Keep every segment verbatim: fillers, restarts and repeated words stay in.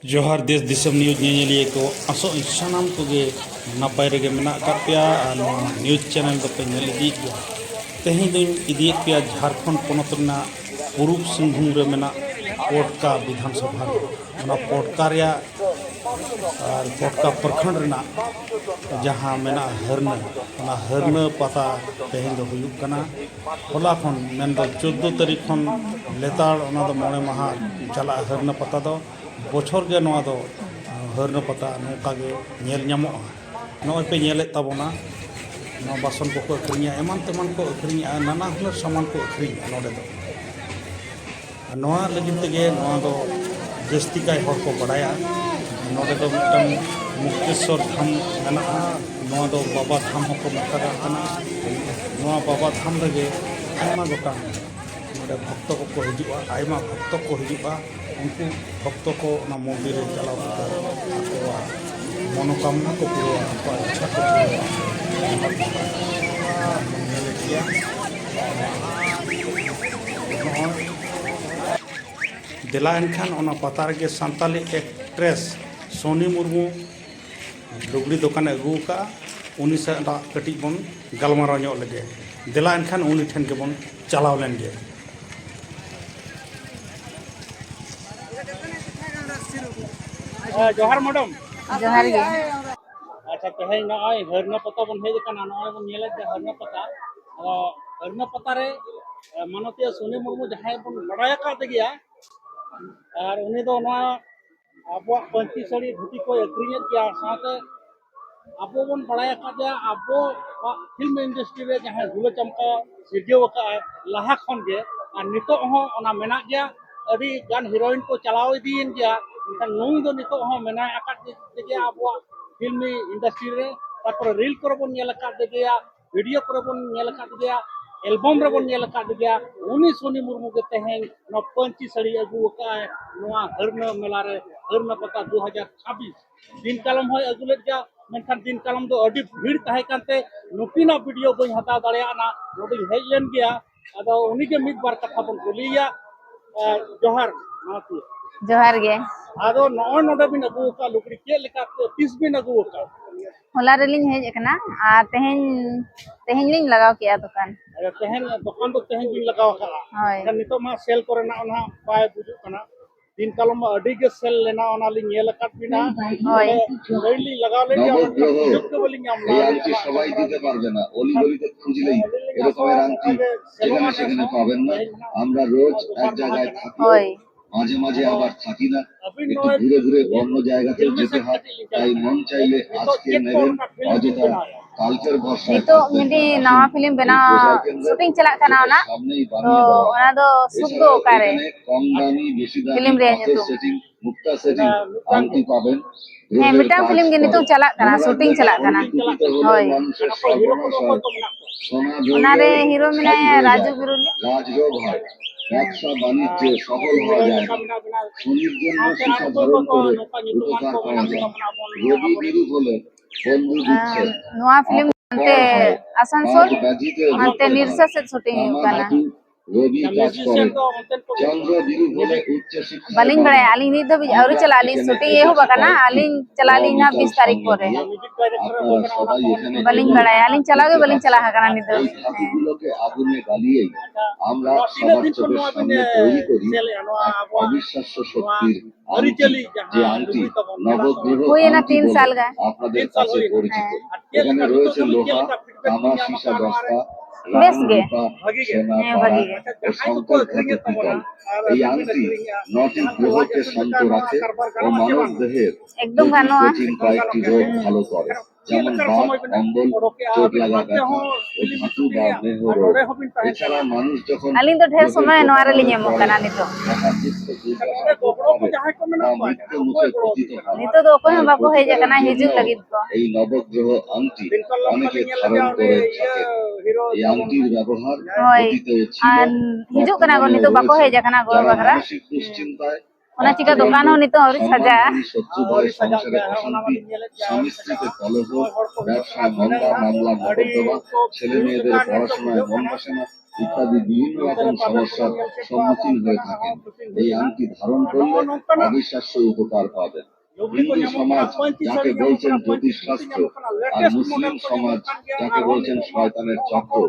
ᱡᱚᱦᱟᱨ ᱫᱮᱥ ᱫᱤᱥᱚᱢ ᱱᱤᱭᱩᱡᱽ ᱧᱮᱧᱮᱞᱤᱭᱟᱹ ᱠᱚ, ᱟᱥᱚᱜ ᱟᱹᱧ ᱥᱟᱱᱟᱢ ᱠᱚᱜᱮ ᱱᱟᱯᱟᱭ ᱨᱮᱜᱮ ᱢᱮᱱᱟᱜ ᱟᱠᱟᱫ ᱯᱮᱭᱟ ᱟᱨ ᱱᱚᱣᱟ ᱱᱤᱭᱩᱡᱽ ᱪᱮᱱᱮᱞ ᱫᱚᱯᱮ ᱧᱮᱞ ᱤᱫᱤᱭᱮᱫ ᱜᱮᱭᱟ᱾ ᱛᱮᱦᱮᱧ ᱫᱚᱧ ᱤᱫᱤᱭᱮᱫ ᱯᱮᱭᱟ ᱡᱷᱟᱲᱠᱷᱚᱸᱰ ᱯᱚᱱᱚᱛ ᱨᱮᱱᱟᱜ ᱯᱩᱨᱩᱵᱽ ᱥᱤᱝᱵᱷᱩᱢ ᱨᱮ ᱢᱮᱱᱟᱜ ᱯᱚᱴᱠᱟ ᱵᱤᱫᱷᱟᱱ ᱥᱚᱵᱷᱟ ᱨᱮ᱾ ᱚᱱᱟ ᱯᱚᱴᱠᱟ ᱨᱮᱭᱟᱜ ᱟᱨ ᱯᱚᱴᱠᱟ ᱯᱨᱚᱠᱷᱚᱸᱰ ᱨᱮᱱᱟᱜ ᱡᱟᱦᱟᱸ ᱢᱮᱱᱟᱜᱼᱟ ᱦᱟᱹᱨᱱᱟᱹ, ᱚᱱᱟ ᱦᱟᱹᱨᱱᱟᱹ ᱯᱟᱛᱟ ᱛᱮᱦᱮᱧ ᱫᱚ ᱦᱩᱭᱩᱜ ᱠᱟᱱᱟ᱾ ᱦᱚᱞᱟ ᱠᱷᱚᱱ, ᱢᱮᱱᱫᱚ ᱪᱳᱫᱽᱫᱳ ᱛᱟᱹᱨᱤᱠᱷ ᱠᱷᱚᱱ ᱞᱮᱛᱟᱲ ᱚᱱᱟ ᱫᱚ ᱢᱚᱬᱮ ᱢᱟᱦᱟ ᱪᱟᱞᱟᱜᱼᱟ ᱦᱟᱹᱨᱱᱟᱹ ᱯᱟᱛᱟ ᱫᱚ᱾ ᱵᱚᱪᱷᱚᱨ ᱜᱮ ᱱᱚᱣᱟ ᱫᱚ ᱦᱟᱹᱨᱱᱟᱹ ᱯᱟᱛᱟ ᱱᱚᱝᱠᱟ ᱜᱮ ᱧᱮᱞ ᱧᱟᱢᱚᱜᱼᱟ᱾ ᱱᱚᱜᱼᱚᱭ ᱯᱮ ᱧᱮᱞᱮᱫ ᱛᱟᱵᱚᱱᱟ, ᱱᱚᱣᱟ ᱵᱟᱥᱚᱱ ᱠᱚᱠᱚ ᱟᱹᱠᱷᱨᱤᱧᱟ, ᱮᱢᱟᱱ ᱛᱮᱢᱟᱱ ᱠᱚ ᱟᱹᱠᱷᱨᱤᱧᱟ, ᱱᱟᱱᱟ ᱦᱩᱱᱟᱹᱨ ᱥᱟᱢᱟᱱ ᱠᱚ ᱟᱹᱠᱷᱨᱤᱧᱟ ᱱᱚᱰᱮ ᱫᱚ᱾ ᱟᱨ ᱱᱚᱣᱟ ᱞᱟᱹᱜᱤᱫ ᱛᱮᱜᱮ ᱱᱚᱣᱟ ᱫᱚ ᱡᱟᱹᱥᱛᱤ ᱠᱟᱭ ᱦᱚᱲ ᱠᱚ ᱵᱟᱲᱟᱭᱟ᱾ ᱱᱚᱰᱮ ᱫᱚ ᱢᱤᱫᱴᱟᱝ ᱢᱩᱠᱛᱮᱥᱣᱚᱨ ᱫᱷᱟᱢ ᱢᱮᱱᱟᱜᱼᱟ, ᱱᱚᱣᱟ ᱫᱚ ᱵᱟᱵᱟ ᱫᱷᱟᱢ ᱦᱚᱸᱠᱚ ᱢᱮᱛᱟᱜᱟᱜ ᱠᱟᱱᱟ᱾ ᱱᱚᱣᱟ ᱵᱟᱵᱟ ᱫᱷᱟᱢ ᱨᱮᱜᱮ ᱟᱭᱢᱟ ᱜᱚᱴᱟᱝ ᱱᱚᱰᱮ ᱵᱷᱚᱠᱛᱚ ᱠᱚᱠᱚ ᱦᱤᱡᱩᱜᱼᱟ, ᱟᱭᱢᱟ ᱵᱷᱚᱠᱛᱚ ᱠᱚ ᱦᱤᱡᱩᱜᱼᱟ᱾ ᱩᱱᱠᱩ ᱵᱷᱚᱠᱛᱚ ᱠᱚ ᱚᱱᱟ ᱢᱚᱱᱫᱤᱨ ᱨᱮ ᱪᱟᱞᱟᱣ ᱠᱟᱛᱮ ᱟᱠᱚᱣᱟᱜ ᱢᱚᱱᱳᱠᱟᱢᱚᱱᱟ ᱠᱚ ᱯᱩᱨᱟᱹᱣᱟ, ᱟᱠᱚᱣᱟᱜ ᱤᱪᱪᱷᱟ ᱠᱚ ᱯᱩᱨᱟᱹᱣᱟ᱾ ᱧᱮᱞᱮᱫ ᱜᱮᱭᱟ᱾ ᱱᱚᱜᱼᱚᱭ ᱫᱮᱞᱟ ᱮᱱᱠᱷᱟᱱ ᱚᱱᱟ ᱯᱟᱛᱟ ᱨᱮᱜᱮ ᱥᱟᱱᱛᱟᱞᱤ ᱮᱠᱴᱨᱮᱥ ᱥᱳᱱᱤ ᱢᱩᱨᱢᱩ ᱞᱩᱜᱽᱲᱤ ᱫᱚᱠᱟᱱᱮ ᱟᱹᱜᱩ ᱟᱠᱟᱫᱼᱟ, ᱩᱱᱤ ᱥᱟᱞᱟᱜ ᱠᱟᱹᱴᱤᱡ ᱵᱚᱱ ᱜᱟᱞᱢᱟᱨᱟᱣ ᱧᱚᱜ ᱞᱮᱜᱮ᱾ ᱫᱮᱞᱟ ᱮᱱᱠᱷᱟᱱ ᱩᱱᱤ ᱴᱷᱮᱱ ᱜᱮᱵᱚᱱ ᱪᱟᱞᱟᱣ ᱞᱮᱱ ᱜᱮ᱾ ᱡᱚᱦᱟᱨ ᱢᱮᱰᱟᱢ᱾ ᱡᱚᱦᱟᱨ ᱜᱮ᱾ ᱟᱪᱪᱷᱟ, ᱛᱮᱦᱮᱧ ᱱᱚᱜᱼᱚᱭ ᱦᱟᱹᱨᱱᱟᱹ ᱯᱟᱛᱟ ᱵᱚᱱ ᱦᱮᱡ ᱟᱠᱟᱱᱟ, ᱱᱚᱜᱼᱚᱭ ᱵᱚᱱ ᱧᱮᱞᱮᱫ ᱡᱮ ᱦᱟᱹᱨᱱᱟᱹ ᱯᱟᱛᱟ᱾ ᱟᱫᱚ ᱦᱟᱹᱨᱱᱟᱹ ᱯᱟᱛᱟ ᱨᱮ, ᱮ, ᱢᱟᱱᱚᱛᱤᱭᱟᱹ ᱥᱩᱱᱤ ᱢᱩᱨᱢᱩ ᱡᱟᱦᱟᱸᱭ ᱵᱚᱱ ᱵᱟᱲᱟᱭ ᱟᱠᱟᱫ ᱜᱮᱭᱟ, ᱟᱨ ᱩᱱᱤ ᱫᱚ ᱱᱚᱣᱟ ᱟᱵᱚᱣᱟᱜ ᱯᱟᱹᱧᱪᱤ ᱥᱟᱹᱲᱤ ᱫᱷᱩᱛᱤ ᱠᱚᱭ ᱟᱹᱠᱷᱨᱤᱧᱮᱫ ᱜᱮᱭᱟ, ᱥᱟᱶᱛᱮ ᱟᱵᱚ ᱵᱚᱱ ᱵᱟᱲᱟᱭ ᱟᱠᱟᱫ ᱜᱮᱭᱟ ᱟᱵᱚᱣᱟᱜ ᱯᱷᱤᱞᱢ ᱤᱱᱰᱟᱥᱴᱨᱤ ᱨᱮ ᱡᱟᱦᱟᱸᱭ ᱦᱩᱞᱟᱹ ᱪᱟᱢᱠᱟ ᱥᱤᱨᱡᱟᱹᱣ ᱟᱠᱟᱫᱼᱟᱭ ᱞᱟᱦᱟ ᱠᱷᱚᱱ ᱜᱮ, ᱟᱨ ᱱᱤᱛᱚᱜ ᱦᱚᱸ ᱚᱱᱟ ᱢᱮᱱᱟᱜ ᱜᱮᱭᱟ᱾ ᱟᱹᱰᱤ ᱜᱟᱱ ᱦᱤᱨᱳᱭᱤᱱ ᱠᱚ ᱪᱟᱞᱟᱣ ᱤᱫᱤᱭᱮᱱ ᱜᱮᱭᱟ, ᱢᱮᱱᱠᱷᱟᱱ ᱱᱩᱭ ᱫᱚ ᱱᱤᱛᱚᱜ ᱦᱚᱸ ᱢᱮᱱᱟᱭ ᱟᱠᱟᱫ ᱜᱮᱭᱟ ᱟᱵᱚᱣᱟᱜ ᱯᱷᱤᱞᱢ ᱤᱱᱰᱟᱥᱴᱨᱤ ᱨᱮ᱾ ᱛᱟᱨᱯᱚᱨᱮ ᱨᱤᱞ ᱠᱚᱨᱮ ᱵᱚᱱ ᱧᱮᱞ ᱟᱠᱟᱫ ᱜᱮᱭᱟ, ᱵᱷᱤᱰᱤᱭᱳ ᱠᱚᱨᱮ ᱵᱚᱱ ᱧᱮᱞ ᱟᱠᱟᱫ ᱜᱮᱭᱟ, ᱮᱞᱵᱚᱢ ᱨᱮᱵᱚᱱ ᱧᱮᱞ ᱟᱠᱟᱫ ᱜᱮᱭᱟ᱾ ᱩᱱᱤ ᱥᱩᱱᱤ ᱢᱩᱨᱢᱩ ᱜᱮ ᱛᱮᱦᱮᱧ ᱱᱚᱣᱟ ᱯᱟᱹᱧᱪᱤ ᱥᱟᱹᱲᱤ ᱟᱹᱜᱩ ᱟᱠᱟᱫᱼᱟᱭ ᱱᱚᱣᱟ ᱦᱟᱹᱨᱱᱟᱹ ᱢᱮᱞᱟ ᱨᱮ, ᱦᱟᱹᱨᱱᱟᱹ ᱯᱟᱛᱟ ᱫᱩ ᱦᱟᱡᱟᱨ ᱪᱷᱟᱵᱵᱤᱥ᱾ ᱫᱤᱱ ᱠᱟᱞᱚᱢ ᱦᱚᱸᱭ ᱟᱹᱜᱩ ᱞᱮᱫ ᱜᱮᱭᱟ, ᱢᱮᱱᱠᱷᱟᱱ ᱫᱤᱱ ᱠᱟᱞᱚᱢ ᱫᱚ ᱟᱹᱰᱤ ᱵᱷᱤᱲ ᱛᱟᱦᱮᱸ ᱠᱟᱱᱛᱮ ᱱᱩᱠᱤᱱᱟᱜ ᱵᱷᱤᱰᱤᱭᱳ ᱵᱟᱹᱧ ᱦᱟᱛᱟᱣ ᱫᱟᱲᱮᱭᱟᱜᱼᱟ, ᱱᱚᱰᱮᱧ ᱦᱮᱡ ᱞᱮᱱ ᱜᱮᱭᱟ᱾ ᱟᱫᱚ ᱩᱱᱤᱜᱮ ᱢᱤᱫ ᱵᱟᱨ ᱠᱟᱛᱷᱟ ᱵᱚᱱ ᱠᱩᱞᱤᱭᱮᱭᱟ᱾ ᱮ, ᱡᱚᱦᱟᱨ ᱢᱟᱱᱚᱛᱤᱭᱟᱹ᱾ ᱡᱚᱦᱟᱨ ᱜᱮ᱾ ᱟᱫᱚ ᱱᱚᱜᱼᱚᱭ ᱱᱚᱰᱮ ᱵᱤᱱ ᱟᱹᱜᱩ ᱟᱠᱟᱫ ᱞᱩᱜᱽᱲᱤ, ᱪᱮᱫ ᱞᱮᱠᱟ ᱛᱮ, ᱛᱤᱥ ᱵᱤᱱ ᱟᱹᱜᱩ ᱟᱠᱟᱫ? ᱦᱚᱞᱟ ᱨᱮᱞᱤᱧ ᱦᱮᱡ ᱟᱠᱟᱱᱟ ᱟᱨ ᱛᱮᱦᱮᱧ, ᱛᱮᱦᱮᱧ ᱞᱤᱧ ᱞᱟᱜᱟᱣ ᱠᱮᱜᱼᱟ ᱫᱚᱠᱟᱱ᱾ ᱟᱪᱪᱷᱟ, ᱛᱮᱦᱮᱧ ᱫᱚᱠᱟᱱ ᱫᱚ ᱛᱮᱦᱮᱧ ᱵᱤᱱ ᱞᱟᱜᱟᱣ ᱟᱠᱟᱫᱼᱟ? ᱦᱳᱭ᱾ ᱮᱱᱠᱷᱟᱱ ᱱᱤᱛᱚᱜ ᱢᱟ ᱥᱮᱞ ᱠᱚᱨᱮᱱᱟᱜ ᱚᱱᱟ ᱵᱟᱭ ᱵᱩᱡᱩᱜ ᱠᱟᱱᱟ᱾ ᱫᱤᱱ ᱠᱟᱞᱚᱢ ᱢᱟ ᱟᱹᱰᱤ ᱜᱮ ᱥᱮᱞ ᱞᱮᱱᱟ, ᱚᱱᱟ ᱞᱤᱧ ᱧᱮᱞ ᱟᱠᱟᱫ ᱵᱤᱱᱟ᱾ ᱦᱳᱭ᱾ ᱞᱟᱹᱭ ᱞᱤᱧ ᱞᱟᱜᱟᱣ ᱞᱮᱫ ᱜᱮᱭᱟ, ᱱᱚᱵᱚᱜᱨᱚᱦᱚ ᱥᱩᱡᱳᱜᱽ ᱜᱮ ᱵᱟᱹᱞᱤᱧ ᱧᱟᱢ ᱞᱮᱫᱟ᱾ এই আংটি সবাই দিতে পারবে না, অলিগলিতে খুঁজলেই এরকম এর আংটি যেখানে সেখানে পাবেন না। আমরা রোজ এক জায়গায় থাকি, ᱦᱳᱭ᱾ মাঝে মাঝে আবার থাকি না, একটু ঘুরে ঘুরে অন্য জায়গাতেও যেতে হয়। তাই মন চাইলে আজকে নেবেন, অযথা কালকের ভরসায় ᱱᱤᱛᱚᱜ ᱢᱤᱫᱴᱤᱡ ᱱᱟᱣᱟ ᱯᱷᱤᱞᱢ ᱵᱮᱱᱟᱣ ᱥᱩᱴᱤᱝ ᱪᱟᱞᱟᱜ ᱠᱟᱱᱟ, ᱚᱱᱟ ᱛᱚ ᱚᱱᱟ ᱫᱚ ᱥᱩᱠ ᱫᱚ ᱚᱠᱟᱨᱮ? ᱯᱷᱤᱞᱢ ᱨᱮᱭᱟᱜ ᱧᱩᱛᱩᱢ? ᱦᱮᱸ, ᱢᱤᱫᱴᱟᱝ ᱯᱷᱤᱞᱢ ᱜᱮ ᱱᱤᱛᱚᱜ ᱪᱟᱞᱟᱜ ᱠᱟᱱᱟ, ᱥᱩᱴᱤᱝ ᱪᱟᱞᱟᱜ ᱠᱟᱱᱟ᱾ ᱦᱳᱭ, ᱚᱱᱟᱨᱮ ᱦᱤᱨᱳ ᱢᱮᱱᱟᱭᱟ ᱨᱟᱡᱩ ᱵᱤᱨᱩᱞᱤ᱾ ব্যবসা বাণিজ্যে সফল হওয়া যায় না। ধনীর জন্য সীসা ধারণ করে উপকার করা যায়। রবি বিরু হলে বন্ধু দুঃখে, ᱱᱚᱣᱟ ᱯᱷᱤᱞᱢ ᱦᱟᱱᱛᱮ ᱟᱥᱟᱱᱥᱳᱞ, ᱦᱟᱱᱛᱮ ᱱᱤᱨᱥᱟ ᱥᱮᱫ ᱥᱩᱴᱤᱝ ᱦᱩᱭᱩᱜ ᱠᱟᱱᱟ᱾ রবি কাজ করে। চন্দ্র বিরু হলে উচ্চ শিক্ষা। ᱵᱟᱹᱞᱤᱧ ᱵᱟᱲᱟᱭᱟ, ᱟᱹᱞᱤᱧ ᱱᱤᱛ ᱫᱷᱟᱹᱵᱤᱡ ᱟᱹᱣᱨᱤ ᱪᱟᱞᱟᱜ ᱟᱹᱞᱤᱧ, ᱥᱩᱴᱤᱝ ᱮᱦᱚᱵ ᱟᱠᱟᱱᱟ, ᱟᱹᱞᱤᱧ ᱪᱟᱞᱟᱜ ᱟᱹᱞᱤᱧ ᱱᱟᱦᱟᱜ ᱵᱤᱥ ᱛᱟᱹᱨᱤᱠᱷ ᱯᱚᱨᱮ᱾ ᱵᱟᱹᱞᱤᱧ ᱵᱟᱲᱟᱭᱟ, ᱟᱹᱞᱤᱧ ᱪᱟᱞᱟᱣ ᱜᱮ ᱵᱟᱹᱞᱤᱧ ᱪᱟᱞᱟᱣ ᱟᱠᱟᱱᱟ ᱱᱤᱛ ᱫᱷᱟᱹᱵᱤᱡ᱾ ᱦᱮᱸ᱾ আমরা সবার চোখের সামনে তৈরি করি এক অবিশ্বাস্য শক্তির আংটি, যে আংটি নবগ্রহ আংটি বলে আপনাদের কাছে পরিচিত। এখানে রয়েছে লোহা, তামা, সীসা, দস্তা, বেশ গে। সোনা, হ্যাঁ, ভালো। এই আংটি নটি গ্রহকে শান্ত রাখে ও মানব দেহের একদম কঠিন কয়েকটি রোগ ভালো করে। যেমন বাত, অম্বল, চোট লাগা ব্যথা ও ধাতু বা মেহ রোগ। এছাড়া মানুষ যখন ᱟᱹᱞᱤᱧ ᱫᱚ ᱰᱷᱮᱨ ᱥᱚᱢᱚᱭ ᱱᱚᱣᱟ ᱨᱮᱞᱤᱧ ᱮᱢᱚᱜ ᱠᱟᱱᱟ ᱱᱤᱛᱚᱜ᱾ ᱱᱤᱛᱚᱜ ᱫᱚ ᱚᱠᱚᱭ ᱦᱚᱸ ᱵᱟᱠᱚ ᱦᱮᱡ ᱟᱠᱟᱱᱟ ᱦᱤᱡᱩᱜ ᱞᱟᱹᱜᱤᱫ ᱠᱚ᱾ এই নবগ্রহ আংটি অনেকে ধারণ করে থাকে। এই আংটির ব্যবহার ᱦᱳᱭ, ᱟᱨ ᱦᱤᱡᱩᱜ ᱠᱟᱱᱟ ᱠᱚ, ᱱᱤᱛᱚᱜ ᱵᱟᱠᱚ ᱦᱮᱡ ᱟᱠᱟᱱᱟ ᱜᱚᱲᱚ ᱵᱟᱠᱷᱨᱟ᱾ ᱚᱱᱟ ᱪᱤᱠᱟ ᱫᱚᱠᱟᱱ ᱦᱚᱸ ᱱᱤᱛᱚᱜ ᱟᱹᱣᱨᱤ ᱥᱟᱡᱟᱜᱼᱟ᱾ ᱥᱚᱛᱨᱩ ᱵᱷᱟᱭ ᱥᱚᱝᱥᱟᱨᱮ ᱚᱥᱟᱱᱛᱤ, ᱥᱟᱢᱤ স্ত্রীতে কলহ, ব্যবসায় মন্দা, মামলা মকদ্দমা, ছেলে মেয়েদের পড়াশোনায় মন বসে না, ইত্যাদি বিভিন্ন রকম সমস্যার সম্মুখীন হয়ে থাকেন। এই আংটি ধারণ করলে অবিশ্বাস্য উপকার পাবেন। হিন্দু সমাজ যাকে বলছেন জ্যোতিষশাস্ত্র আর মুসলিম সমাজ যাকে বলছেন শয়তানের চক্র,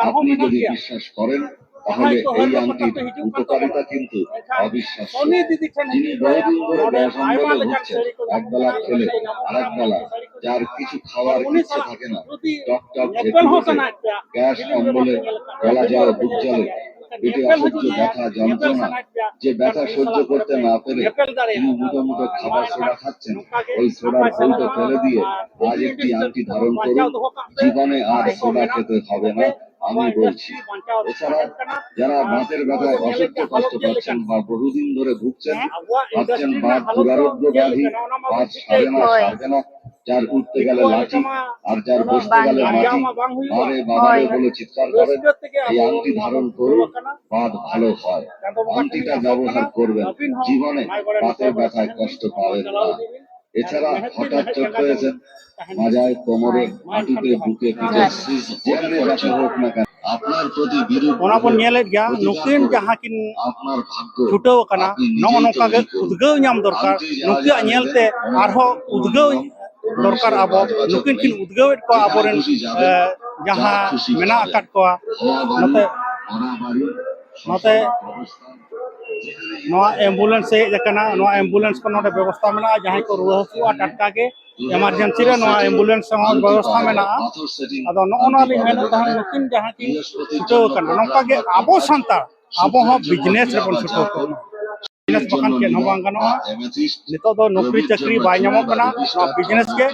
আপনি যদি বিশ্বাস করেন তাহলে এই আংটির উপকারিতা কিন্তু অবিশ্বাস্য। যিনি বহুদিন ধরে গ্যাস অম্বলে ভুগছেন, একবেলা খেলে আরেক বেলা যার কিছু খাওয়ার ইচ্ছে থাকে না, টক টক খেতে খেতে গ্যাস অম্বলে গলা জ্বালা, বুক জ্বলে, পেটে অসহ্য ব্যথা যন্ত্রণা, যে ব্যথা সহ্য করতে না পেরে তিনি মুখে মুখে খাবার সোডা খাচ্ছেন, ওই সোডার ভুলটা ফেলে দিয়ে আজ একটি আংটি ধারণ করুন। জীবনে আর সোডা খেতে হবে না, আমি বলছি। এছাড়া যারা বাতের ব্যথায় অসহ্য কষ্ট পাচ্ছেন বা বহুদিন ধরে ভুগছেন, ভাবছেন বাত দুরারোগ্য ব্যাধি, বাত সারে না, সারবে না, যার উঠতে গেলে লাঠি আর যার বসতে গেলে মাটি, বারে বাবারে বলে চিৎকার করেন, এই আংটি ধারণ করুন, বাত ভালো হয়। আংটিটা ব্যবহার করবেন, জীবনে বাতের ব্যথায় কষ্ট পাবেন না। এছাড়া হঠাৎ চোট পেয়েছেন মাজায়, কোমরে, হাঁটুতে, বুকে, পিঠে, যেখানে ব্যথা হোক না কেন, আপনার প্রতি বিরূপ ᱚᱱᱟ ᱵᱚᱱ ᱧᱮᱞᱮᱫ ᱜᱮᱭᱟ, ᱱᱩᱠᱤᱱ ᱡᱟᱦᱟᱸ ᱠᱤᱱ ᱪᱷᱩᱴᱟᱹᱣ ᱟᱠᱟᱱᱟ, ᱱᱚᱜᱼᱚ ᱱᱚᱝᱠᱟ ᱜᱮ ᱩᱫᱽᱜᱟᱹᱣ ᱧᱟᱢ ᱫᱚᱨᱠᱟᱨ᱾ ᱱᱩᱠᱩᱣᱟᱜ ᱧᱮᱞᱛᱮ ᱟᱨᱦᱚᱸ ᱩᱫᱽᱜᱟᱹᱣ ᱫᱚᱨᱠᱟᱨ ᱟᱵᱚ᱾ ᱱᱩᱠᱤᱱ ᱠᱤᱱ ᱩᱫᱽᱜᱟᱹᱣᱮᱫ ᱠᱚᱣᱟ ᱟᱵᱚᱨᱮᱱ, ᱮ, ᱡᱟᱦᱟᱸ ᱢᱮᱱᱟᱜ ᱟᱠᱟᱫ ᱠᱚᱣᱟ ᱱᱚᱛᱮ, ᱱᱚᱛᱮ ᱱᱚᱣᱟ ambulance ᱦᱮᱡ ᱟᱠᱟᱱᱟ᱾ ᱱᱚᱣᱟ ambulance ᱠᱚ ᱱᱚᱰᱮ ᱵᱮᱵᱚᱥᱛᱷᱟ ᱢᱮᱱᱟᱜᱼᱟ᱾ ᱡᱟᱦᱟᱸᱭ ᱠᱚ ᱨᱩᱣᱟᱹ ᱦᱟᱹᱥᱩᱜᱼᱟ, ᱴᱟᱴᱠᱟ ᱜᱮ emergency ᱨᱮ ᱱᱚᱣᱟ ambulance ᱦᱚᱸ ᱵᱮᱵᱚᱥᱛᱷᱟ ᱢᱮᱱᱟᱜᱼᱟ᱾ ᱟᱫᱚ ᱱᱚᱜᱼᱚ ᱱᱚᱣᱟ ᱞᱤᱧ ᱢᱮᱱᱮᱫ ᱛᱟᱦᱮᱸᱫ, ᱱᱩᱠᱤᱱ ᱡᱟᱦᱟᱸ ᱠᱤᱱ ᱪᱷᱩᱴᱟᱹᱣ ᱟᱠᱟᱱᱟ, ᱱᱚᱝᱠᱟ ᱜᱮ ᱟᱵᱚ ᱥᱟᱱᱛᱟᱲ, ᱟᱵᱚ ᱦᱚᱸ business ᱨᱮᱵᱚᱱ ᱪᱷᱩᱴᱟᱹᱣ ᱠᱚᱜ ᱢᱟ᱾ Business ᱵᱟᱠᱷᱟᱱ ᱪᱮᱫ ᱦᱚᱸ ᱵᱟᱝ ᱜᱟᱱᱚᱜᱼᱟ᱾ ᱱᱤᱛᱚᱜ ᱫᱚ ᱱᱚᱠᱨᱤ ᱪᱟᱹᱠᱨᱤ ᱵᱟᱭ ᱧᱟᱢᱚᱜ ᱠᱟᱱᱟ᱾ ᱱᱚᱣᱟ business ᱜᱮ,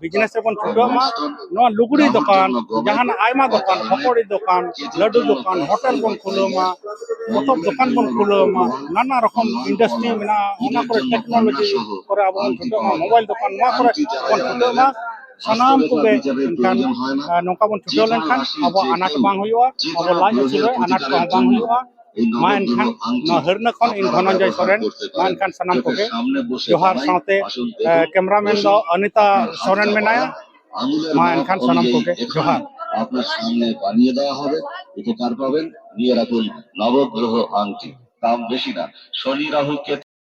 business ᱨᱮᱵᱚᱱ ᱪᱷᱩᱴᱟᱹᱜ ᱢᱟ᱾ ᱱᱚᱣᱟ ᱞᱩᱜᱽᱲᱤ ᱫᱚᱠᱟᱱ, ᱡᱟᱦᱟᱱᱟᱜ ᱟᱭᱢᱟ ᱫᱚᱠᱟᱱ, ᱯᱚᱠᱚᱲᱤ ᱫᱚᱠᱟᱱ, ᱞᱟᱹᱰᱩ ᱫᱚᱠᱟᱱ, ᱦᱳᱴᱮᱞ ᱵᱚᱱ ᱠᱷᱩᱞᱟᱹᱣ ᱢᱟ, ᱯᱚᱛᱚᱵ ᱫᱚᱠᱟᱱ ᱵᱚᱱ ᱠᱷᱩᱞᱟᱹᱣ ᱢᱟ, ᱱᱟᱱᱟ ᱨᱚᱠᱚᱢ industry ᱢᱮᱱᱟᱜᱼᱟ, ᱚᱱᱟ ᱠᱚᱨᱮ technology ᱠᱚᱨᱮ ᱟᱵᱚ ᱵᱚᱱ ᱪᱷᱩᱴᱟᱹᱜ ᱢᱟ, mobile ᱫᱚᱠᱟᱱ, ᱱᱚᱣᱟ ᱠᱚᱨᱮ ᱵᱚᱱ ᱪᱷᱩᱴᱟᱹᱜ ᱢᱟ᱾ ᱥᱟᱱᱟᱢ ᱠᱚᱜᱮ ᱮᱱᱠᱷᱟᱱ, ᱟ, ᱱᱚᱝᱠᱟ ᱵᱚᱱ ᱪᱷᱩᱴᱟᱹᱣ ᱞᱮᱱᱠᱷᱟᱱ ᱟᱵᱚ ᱟᱱᱟᱴ ᱵᱟᱝ ᱦᱩᱭᱩᱜᱼᱟ, ᱟᱵᱚ ᱞᱟᱡ ᱟᱹᱥᱩᱞ ᱨᱮ ᱟᱱᱟᱴ ᱠᱚᱦᱚᱸ ᱵᱟᱝ ᱦᱩᱭᱩᱜᱼᱟ᱾ ᱢᱟ ᱮᱱᱠᱷᱟᱱ ᱱᱚᱣᱟ ᱦᱟᱹᱨᱱᱟᱹ ᱠᱷᱚᱱ ᱤᱧ ᱫᱷᱚᱱᱚᱱᱡᱚᱭ ᱥᱚᱨᱮᱱ, ᱢᱟ ᱮᱱᱠᱷᱟᱱ ᱥᱟᱱᱟᱢ ᱠᱚᱜᱮ ᱡᱚᱦᱟᱨ᱾ ᱥᱟᱶᱛᱮ, ᱮ, cameraman ᱫᱚ ᱚᱱᱤᱛᱟ ᱥᱚᱨᱮᱱ ᱢᱮᱱᱟᱭᱟ᱾ ᱢᱟ ᱮᱱᱠᱷᱟᱱ ᱥᱟᱱᱟᱢ ᱠᱚᱜᱮ ᱡᱚᱦᱟᱨ᱾ আপনার সামনে বানিয়ে দেওয়া হবে, উপকার পাবেন। নিয়ে রাখুন নবগ্রহ আংটি, দাম বেশি না। শনি রাহু কেতু